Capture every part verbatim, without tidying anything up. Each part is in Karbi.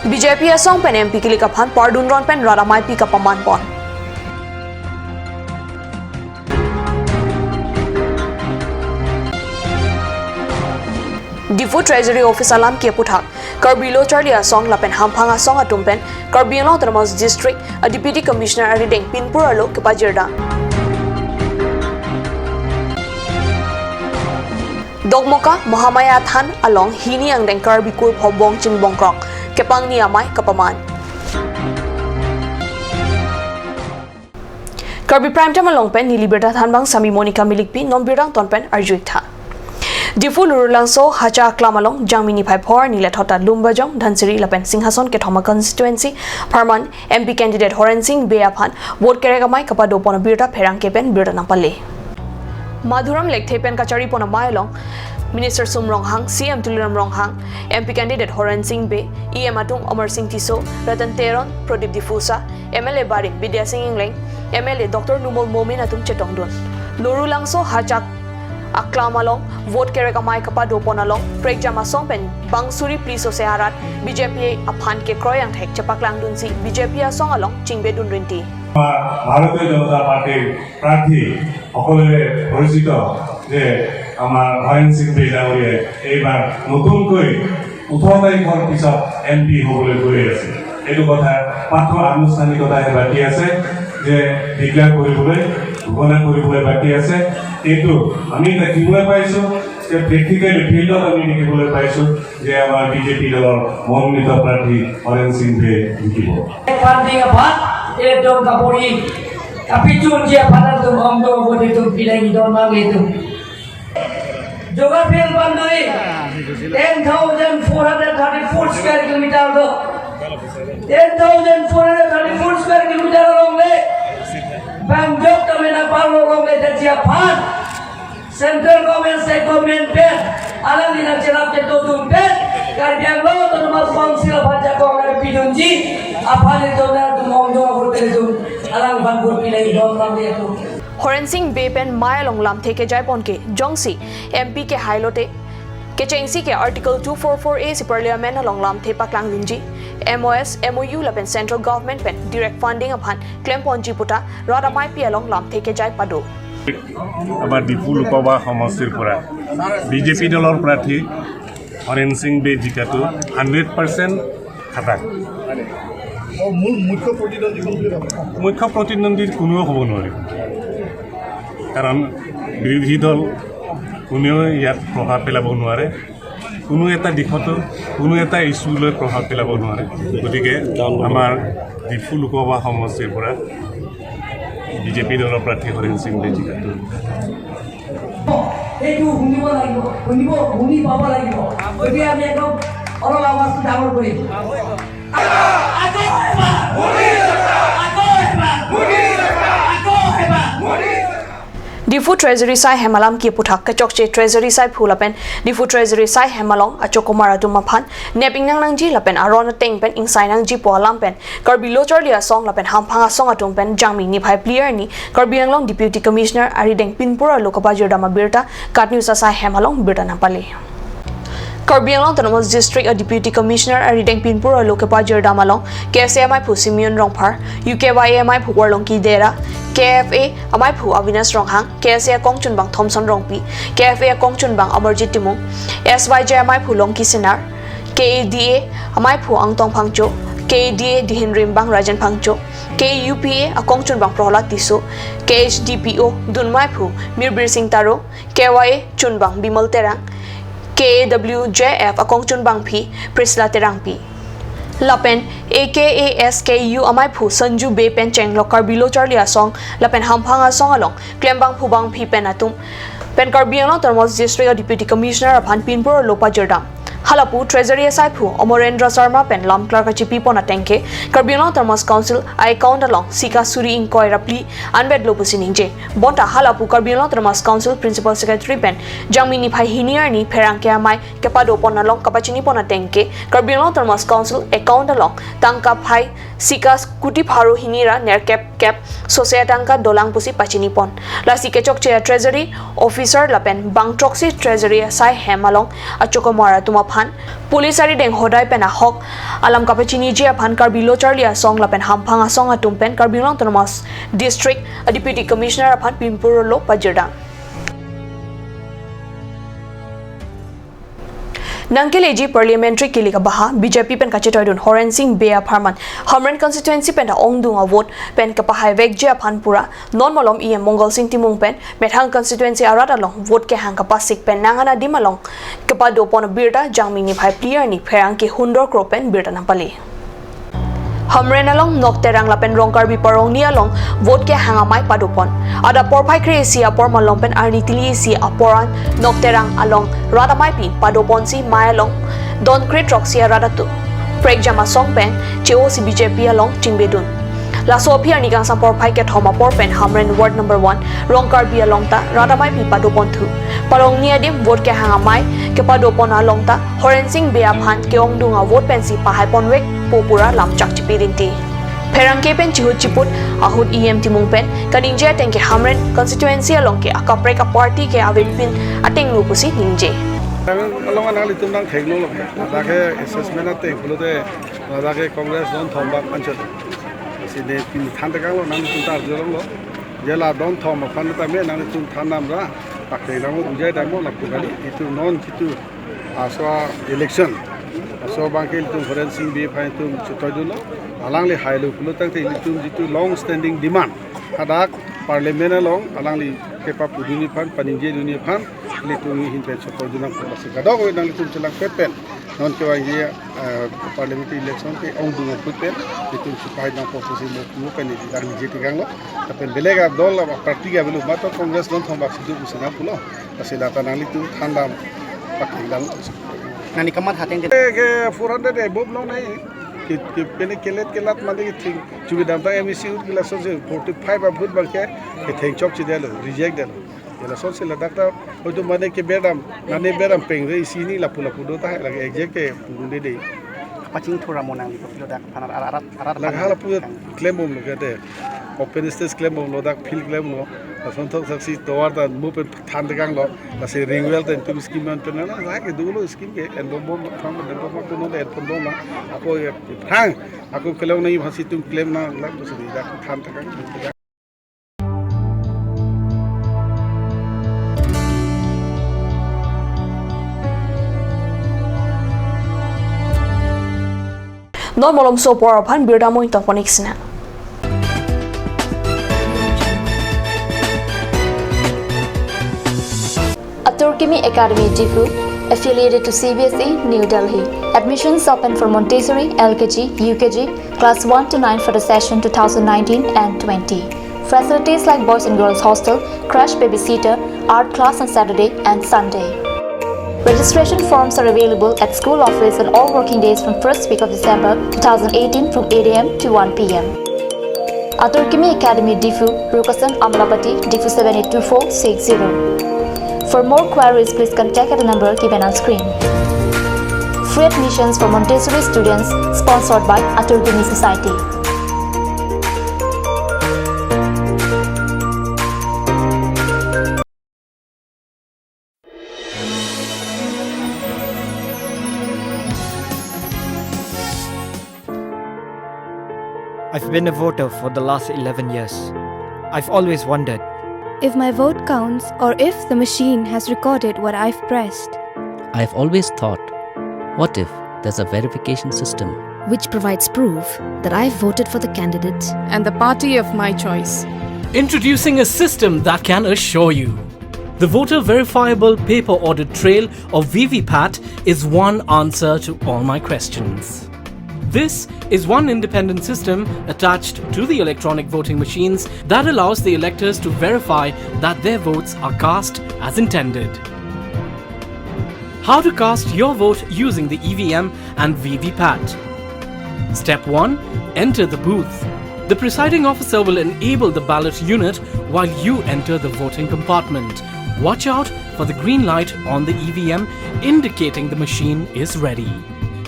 B J P asong pen M P kilik aphan pardun ron pen rat amaipi kapaman pon. Diphu Treasury Office alam ke aputhak Karbi Lo Charli Asong lapen Hamphang Asong atum pen Karbi Anglong Autonomous District a Deputy Commissioner arideng pinpur arlo kepajirdam. Dokmoka Mahamaya Than along hini angdeng Karbi kur phobong chingbong krok kepangni amei kapaman. Karbi Prime Time along pen neli birta thanbang Sami Monica Milikpi, non birta angton pen arju-ik tha. Diphu Lurulangso Hacha Aklam along Jangmi niphai phor ni lethot ta Lumbajong, Dhansiri lapen Singhason kethom a constituency apharman M P candidate Horen Sing Bey aphan vote kerek amei kapado pon abirta pherangke pen birta nangpale. Madhuram Lekthe pen kachari pon amei along Minister Sum Ronghang, C M Tuliram Ronghang, M P candidate Horen Sing Bey, E M atum Amar Sing Tisso, Ratan Teron, Pradip Diphusa, M L A barim Bidya Sing Engleng, M L A Doctor Numal Momin atum chetongdun. Lurulangso Hacha Aklam along vote kerek amei kapado pon along prekjam asong pen bang suri phli sose arat B J P aphan kekroi angthek chepaklangdunsi B J P asong along chingbedun rinti. ভাৰতীয় জনতা পাৰ্টিৰ প্ৰাৰ্থী সকলোৰে পৰিচিত যে আমাৰ হৰেণ সিং বেজা ডাঙৰীয়াই এইবাৰ নতুনকৈ ওঠৰ তাৰিখৰ পিছত এম পি হ'বলৈ গৈ আছে। এইটো কথা মাত্ৰ আনুষ্ঠানিকতাহে বাকী আছে, যে ডিক্লেয়াৰ কৰিবলৈ, ঘোষণা কৰিবলৈ বাকী আছে। কিন্তু আমি এতিয়া শুনিবলৈ পাইছোঁ যে প্ৰেক্টিকেলি ফিল্ডত আমি দেখিবলৈ পাইছোঁ যে আমাৰ বিজেপি দলৰ মনোনীত প্ৰাৰ্থী হৰেণ সিং বে জিকিব। Funding aphan, ekdom kapori, kapichun ji aphan atum ongdo bodi tum pinai don mang itu. Joga field boundary ten thousand four hundred thirty-four square kilometer do. Ten thousand four hundred thirty-four square kilometer along le. Bang jok kami na palo along le jadi aphan. Central government, state government pen, alangli nangcherap chetongdun pen, Karbi Anglong Autonomous Council aphan jakong nangpidunji, aphan itu na tum ongdo abur pen itu, alang aphan bur pinai don lam dia tu. Horen Sing Bey pen amei along lamthe kejai pon ke, jongsi M P kehai lote, kechengsi ke Article two four four A si Parliament along lamthe paklangdunji, M O S, M O U lapen Central Government pen direct funding aphan klemponji puta, rat amaipi along lamthe kejai pado. আমাৰ ডিফু লোকসভা সমষ্টিৰ পৰা বিজেপি দলৰ প্ৰাৰ্থী হৰেণ সিং বে জিকাটো hundred percent খাটাং। অ, মূল মুখ্য প্ৰতিদ্বন্দ্বী কোন বুলি ভাবে? মুখ্য প্ৰতিদ্বন্দ্বী কোনেও হ'ব নোৱাৰিব, কাৰণ বিৰোধী দল কোনেও ইয়াত প্ৰভাৱ পেলাব নোৱাৰে। কোনো এটা দিশতো, কোনো এটা ইছ্যু লৈ প্ৰভাৱ পেলাব নোৱাৰে। গতিকে আমাৰ ডিফু লোকসভা সমষ্টিৰ পৰা বিজেপি দলৰ প্ৰাৰ্থী হৰেণ সিং বে জিকাটো। সেইটো শুনিব লাগিব, শুনিব, শুনি পাব লাগিব। গতিকে আমি একদম অলপ আৱাজটো ডাঙৰ কৰিম। আকৌ এবাৰ! আকৌ এবাৰ! আকৌ এবাৰ! Diphu Treasury asai hem alam ke aputhak kechokche Treasury asai phu lapen Diphu Treasury asai hem along achokomar atum aphan nep ingnang nangji lapen aron ateng pen ingsai nangji pu alam pen Karbi Lo Charli Asong lapen Hamphang Asong atum pen Jangmi niphai phli arni Karbi Anglong Deputy Commissioner arideng pinpur arlo kapajirdam abirta KAT News asai hem along birta nangpale. Karbi Anglong Autonomous District a Deputy Commissioner arideng pinpur arlo kepajirdam along K S A amaiphu Simeon Rongphar, U K Y A amaiphu Warlongki Dera, K F A amaiphu Avinas Ronghang, K S A akongchunbang Thomson Rongpi, K F A akongchunbang Amarjit Timung, S Y J amaiphu Longki Senar, K A D A amaiphu Angtong Phangcho, K A D A dihin rimbang Rajan Phangcho, K U P A akongchunbang Prohlad Tisso, K H D P O dunmaiphu Mirbir Sing Taro, K Y A chunbang Bimal Terang, K A W J F akongchunbangpi Priscilla Terangpi. Lapen A K A S K U amaiphu Sanju Bey pen chenglok Karbi Lo Charli Asong lapen Hamphang Asong along klembangphu bangpi pen atum pen Karbi Anglong Autonomous District a Deputy Commissioner aphan pinpur arlo pajirdam. Halapu Treasury asai phu Amarendra Sharma pen lam clerk kachipi pon ateng ke Karbi Anglong Autonomous Council a account along sika suri ingkoi ra phli anvet lo pusi ningje. Bonta halapu Karbi Anglong Autonomous Council Principal Secretary pen Jangmi niphai hini arni pherangke amei kepado pon along kapachini pon ateng ke Karbi Anglong Autonomous Council account along tangka phai sika kuti pharo hini ra nerkep kep sose tangka dolang pusi pachini pon. Lasi kechokche a Treasury Officer lapen bang throksi Treasury asai hem along achokomar atum aphan aphan, police arideng hodai pen ahok alam kapachiniji aphan Karbi Lo Charli Asong lapen Hamphang Asong atum pen Karbi Anglong Autonomous District a Deputy Commissioner aphan pimpur lo pajirdam. Nangkeleji parliamentary kili kabaha B J P pen kachetoidun Horen Sing Bey apharman Hamren constituency pen ta ongdung avote pen kapahaivekji aphan pura non malom E M Mongal Sing Timung pen Methang constituency arat along vote kehang kapasik pen nang anadim along kepadopon birta Jangmi niphai phli arni pherangke hundor kro pen birta nangpale. Hamren along Nokterang lapen Rongkarbi Parongni along vote kehang amei padopon. Adap porphai kre-isi apor malom pen arni tili isi apor an Nokterang along rat ameipi padoponsi mei along don kre throksi arat atum prekjam asong pen che-osi B J P along chingbedun. Laso aphi arni kangsam porphai kethom apor pen Hamren Ward number one Rongkarbi along ta rat ameipi padoponthu. Parongni adim vote kehang amei kepadopon along ta Horen Sing Bey aphan ke-ongdung avote pensi pahaiponvekpo pura lamchak chipi rinti. Pherangke pen chihut chiput ahut E M Timung pen kaningje ateng ke Hamren constituency along ke akaprek aparty ke avepin atenglo pusi ningje. Along analitum nangtheklo lo. Ladak ke assessment ateng pulote ladak ke Congress don thom bak anchot. Sini pini than tekang lo nangtum ta arjulong lo. Je la don thom aphan ta me nangtum than dam ra. Pak te dam lo bujai dam lo lapu kali. Itum non itum aso election. Aso abang ke itum Horen Sing Bey aphan itum chetoidunlo. Alangli hailo pulo tangte itum jitu long standing demand. Hadak parliament along alangli kepapudunji aphan, paningjedunji aphan, itum ahin pen chetoidun nangkok lasi kadokave nanglitum chelangpet pen. Non kevangji, eh, parliamentary election ke-ongdung avote pen, itum chepai nangkok pusi mo, mo pen itum ningje tekang lo. Lapen belek adol aparty ke avelo, mato Congress don thom bak si do pusi nangpulo. Lasi lata nanglitum than dam, pak te dam. Nangli kamatha ateng ke? Ke, ke four hundred above long nai. Ke, ke pene kelet kelat mane ketheng. Chumi dam ta M E C ut ke lasonsi forty-five above abang ke, ketheng chokchedetlo, reject detlo. Ke lasonsi ladak ta, hoito mane ke berdam, mane berdam peng re isi ni lapu lapu do ta, lake exact ke purun dede. Pachingthur amo nangli kopilo dak aphan arat, arat, arat. Lake aphan hala pu kang klembomlo ke te. Open stage klembomlo, dak field klembomlo. Lason thok saksi tovar ta mo pen than tekang lo. Lasi ring well ta itum scheme an pen na, lake dolo scheme ke, en bom bom, phang bom bom, kuno en bom bom na. Ako ye, phang, ako kelong nai hasi itum klem nang, lak tu sini, dak than tekang. Non malomso apor aphan birta mo ingtongpon ik sina. Atur Kimi Academy Diphu, affiliated to C B S E, New Delhi. Admissions open for Montessori, L K G, U K G, class one to nine for the session two thousand nineteen and twenty. Facilities like boys and girls hostel, crash babysitter, art class on Saturday and Sunday. Registration forms are available at school office on all working days from first week of December two thousand eighteen from eight A M to one P M. Atur Kimi Academy Diphu, Rukasan Amlapati, Diphu seven eight two four six zero. For more queries, please contact at the number given on screen. Free admissions for Montessori students, sponsored by Atur Kimi Society. I've been a voter for the last eleven years. I've always wondered if my vote counts or if the machine has recorded what I've pressed. I've always thought, what if there's a verification system which provides proof that I voted for the candidate and the party of my choice? Introducing a system that can assure you the voter verifiable paper audit trail, or V V PAT, is one answer to all my questions. This is one independent system attached to the electronic voting machines that allows the electors to verify that their votes are cast as intended. How to cast your vote using the E V M and V V PAT. Step one. Enter the booth. The presiding officer will enable the ballot unit while you enter the voting compartment. Watch out for the green light on the E V M indicating the machine is ready.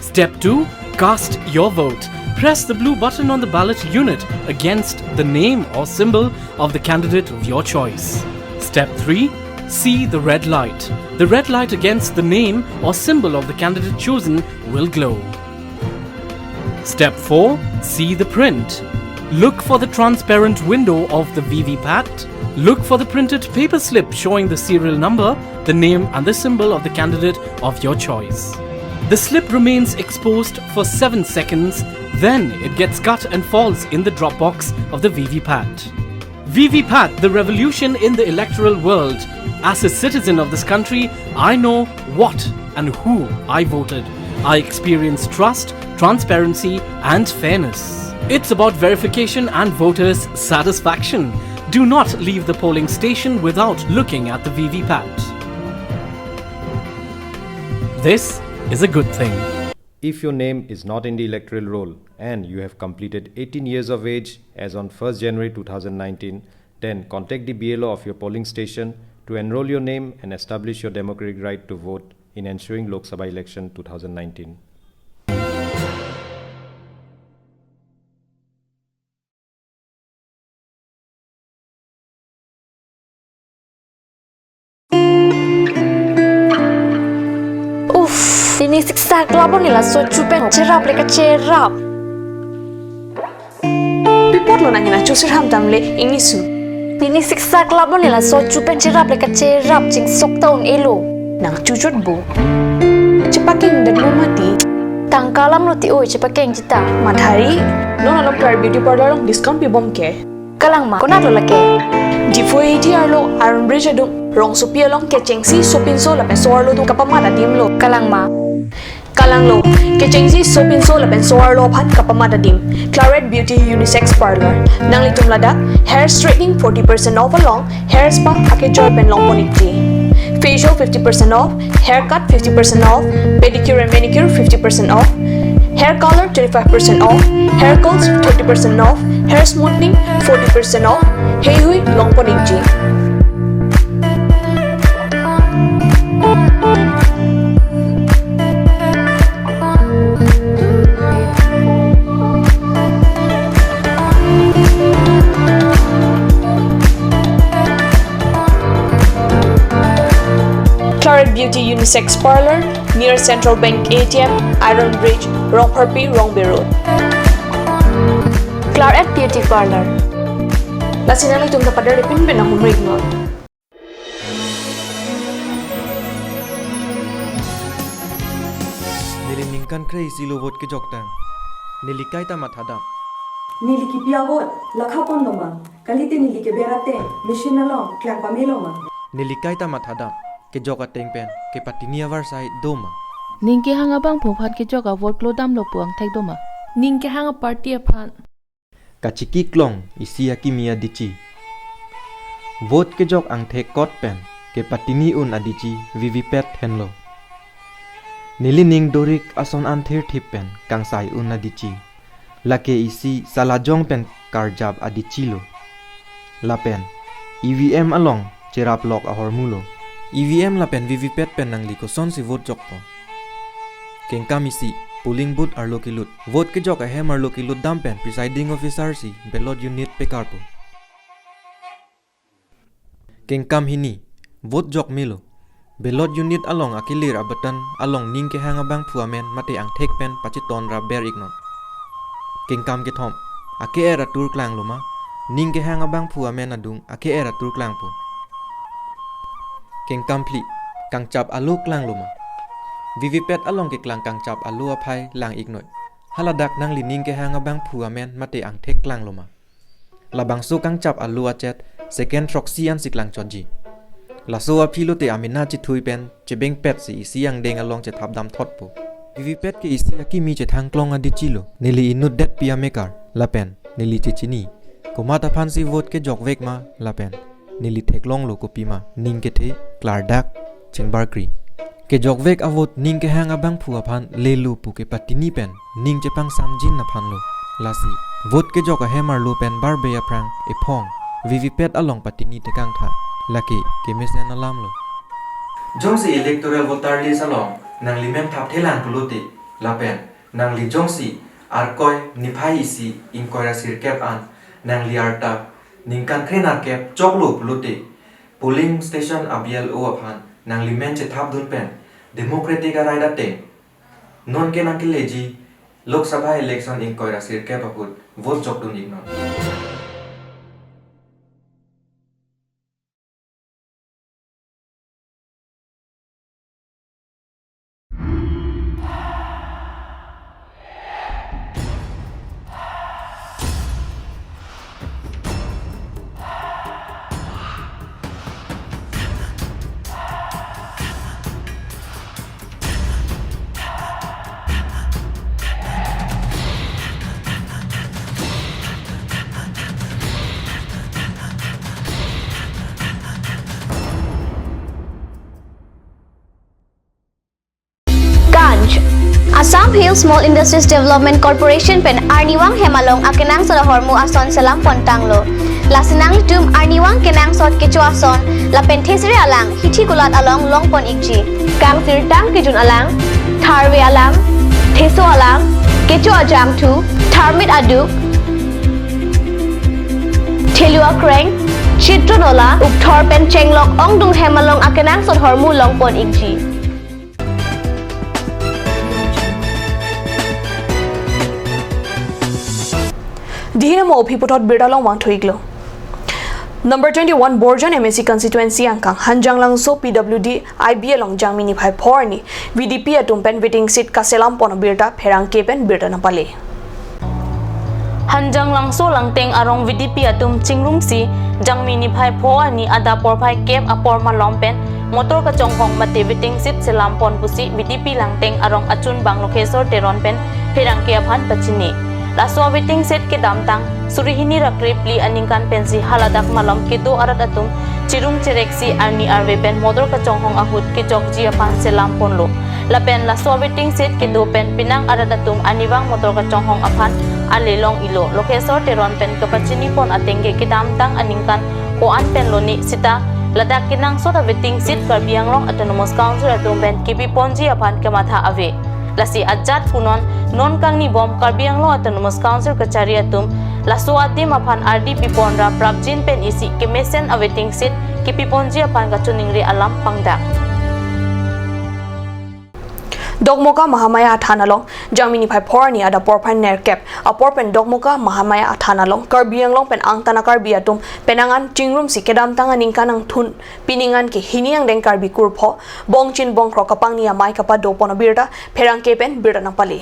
Step two. Cast your vote. Press the blue button on the ballot unit against the name or symbol of the candidate of your choice. Step three. See the red light. The red light against the name or symbol of the candidate chosen will glow. Step four. See the print. Look for the transparent window of the V V PAT. Look for the printed paper slip showing the serial number, the name and the symbol of the candidate of your choice. The slip remains exposed for seven seconds, then it gets cut and falls in the drop box of the V V PAT. V V PAT, the revolution in the electoral world. As a citizen of this country, I know what and who I voted. I experience trust, transparency, and fairness. It's about verification and voters' satisfaction. Do not leave the polling station without looking at the V V PAT. This is a good thing. If your name is not in the electoral roll and you have completed eighteen years of age as on first January two thousand nineteen, then contact the B L O of your polling station to enroll your name and establish your democratic right to vote in ensuing Lok Sabha election two thousand nineteen. Uff, pini siksak labon ni laso chupen cherap le kacherap. Pi apotlo nang hena chusir ham tam le ingni su. Pini siksak labon ni laso chupen cherap le kacherap chingsok ta un-elo. Nang chuchot bo. Chepakeng det lo mati. Tangka alam lo ti oi chepakeng chita. Mathari. Non along Clarette Beauty Parlour along discount pibom ke. Kalang ma, konat lo lake? Diphu A T arlo Iron Bridge adung rongsopi along kechengsi sopinso lapen so-arlo atum kapamat adim lo. Kalang ma? Kalang lo, kechengsi sopinso lapen so-arlo aphan kapamat adim. Clarette Beauty Unisex Parlour. Nanglitum ladak hair straightening forty percent off along hair spa akejoi pen longpon ikji. Facial fifty percent off, haircut fifty percent off, pedicure and manicure fifty percent off, hair color twenty-five percent off, hair curls thirty percent off, hair smoothing forty percent off, heihui longpon ikji. Clarette Beauty Unisex Parlour, near Central Bank A T M, Iron Bridge, Rongpharpi, Rongbe Road. Clarette Beauty Parlour. Lasi nanglitum ta pader pinpin ahumrik non. Neli ningkan kre-isi lo vote kejok tang. Neli kaita mathadam. Neli kipi a-vote lakha pon lo ma? Kalite neli keber ateng machine along klang pame lo ma? Neli kaita mathadam. Kejok ateng pen kepatini avarsai do ma? Ning kehang abangphu aphan kejok a-vote klodam lo pu angthek do ma? Ning kehang a-party aphan kachiki klong isi akimi adichi. Vote kejok angthek kot pen kepatini un adichi V V PAT henlo. Neli ning dorik ason an thirthip pen kangsai un adichi. Lake isi salajong pen karjap adichi lo. Lapen E V M along cherap lok ahormu lo. E V M lapen V V PAT pen nangli kosonsi vote jokpo? Kengkam isi, polling booth arlo kelut. Vote kejok ahem arlo kelut dam pen presiding officer si ballot unit pekarpo. Kengkam hini, vote jok melo. Ballot unit along akelir a-button along ning kehang abangphu amen mate angthek pen pacheton ra ber iknon. Kengkam kethom, ake-er atur klanglo ma? Ning kehang abangphu amen adung ake-er atur klangpo. Kengkam phli, kangchap alo klanglo ma? V V PAT along keklang kangchap alo aphai lang iknoi. Haladak nangli ning kehang abangphu amen mate angthek klanglo ma? Labangso kangchap alo achet second throksi ansi klangchotji. Laso aphi lote amena chethui pen chebengpet si isi angdeng along chethap damthotpo. V V PAT ke isi akimi chethang klong adichi lo. Neli inut detpi amekar lapen neli chechini. Komat aphansi vote kejokvek ma lapen neli theklonglo kopima ning kethe klardak chingbarkri. Kejokvek a-vote ning kehang abangphu aphan lelo pu kepatini pen ning chepangsamjin aphan lo. Lasi vote kejok ahem arlo pen barbe aphrang ephong V V PAT along patini tekangtha. Lake kemesen alam lo. Jongsi electoral voter list along nangli men thapthelang pulote lapen nangli jongsi Arkoi niphai isi ingkoi ra sirkep an nangli arta ningkan kre nerkep choklo pulote, Polling station a-B L O aphan nanglimen chethapdun pen democratic a-right ateng non ke nangkeleji Lok Sabha election ingkoi ra sirkep ahut vote jokdun iknon. Ganj. Assam Hill Small Industries Development Corporation pen arnivang hem along akenangsot ahormu ason selam pon tanglo. Lasi nanglitum arnivang kenangsot kecho ason lapen thesere alang hithi kulat along long pon ikji. Kangsirtang kejun alang, tharve alang, theso alang, kecho ajangthu, tharmit aduk, thelu akreng, chitro nola, ukthor pen chenglok ongdung hem along akenangsot ahormu long pon ikji. Dihina mo aphi puthot birta along vangthu iklo. Number twenty-one Borjan M A C constituency angkang Hanjanglangso P W D I B along Jangmi niphai pho arni V D P atum pen voting sheet kaselam pon abirta pherangke pen birta nangpale. Hanjanglangso Langteng arong V D P atum chingrumsi Jangmi niphai pho arni adap porphai kep apor malom pen motor kachonghong mate voting sheet selam pon pusi V D P Langteng arong achunbang Lokhesor Teron pen pherangke aphan pachini. Laso voting sheet kedamtang suri hini ra krephli aningkan pensi haladak malom kedo arat atum chirung chireksi arni arve pen motor kachonghong ahut kejokji aphan selam ponlo. Lapen laso voting sheet kedo pen penang arat atum arnivang motor kachonghong aphan ale long ilo. Lokhesor Teron pen kapachini pon ateng ke kedamtang aningkan ko-an pen lone sita ladak kenangsot a-voting sheet Karbi Anglong Autonomous Council atum pen kepi ponji aphan kematha ave. Lasi ajat punon non kangnibom Karbi Anglong Autonomous Council kachari atum laso adim aphan ardi pipon ra prapjin pen isi kemesen a-voting sheet kepi ponji aphan kachiningri alam pangdak. Dokmoka Mahamaya athan along Jangmi niphai pho arni adap porphai nerkep apor pen Dokmoka Mahamaya athan along Karbi Anglong pen angtan a-Karbi atum penang an chingrumsi kedamtang aningkan angthun pining an ke hini angdeng Karbi kurpho bongchin bongkrok kapangni amei kapado pon abirta pherangke pen birta nangpale.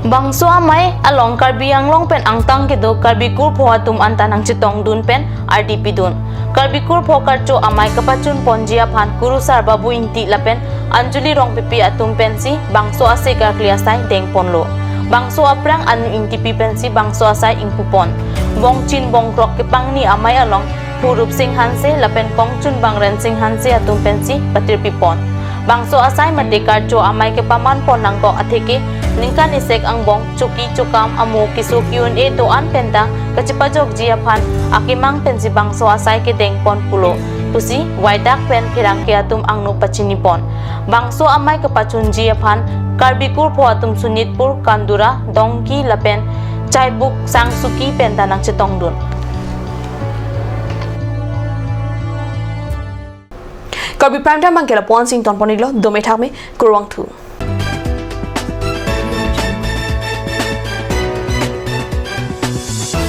Bangso amei along Karbi Anglong pen angtan kedo Karbi kurpho atum anta nangchetongdun pen ardi pidun. Karbi kurpho karcho amei kapachun ponji aphan Kurusar Babu Ingti lapen Anjali Rongpipi atum pensi bangso ase karkli asai deng ponlo. Bangso aphrang Anu Ingtipi pensi bangso asai ingpu pon. Bongchin bongkrok kepangni amei along Phu Rupsing Hanse lapen kongchunbang Rensing Hanse atum pensi patirpi pon. Bangso asai mate karcho amei kepaman pon nangkok atheke ningkan isek angbong choki chokam amo keso ki-un-e do-an penta kachepajokji aphan akemang pensi bangso asai kedeng pon pulo pusi waidak pen pherangke atum angno pachini pon. Bangso amei kepachunji aphan Karbi kurpho atum Sonitpur, Kandura, Dongki lapen Chaibuk, Sangsuki penta nangchetongdun. Karbi Prime Time abang ke lapu-an si ington pon iklo, dome thakme, kurvangthu.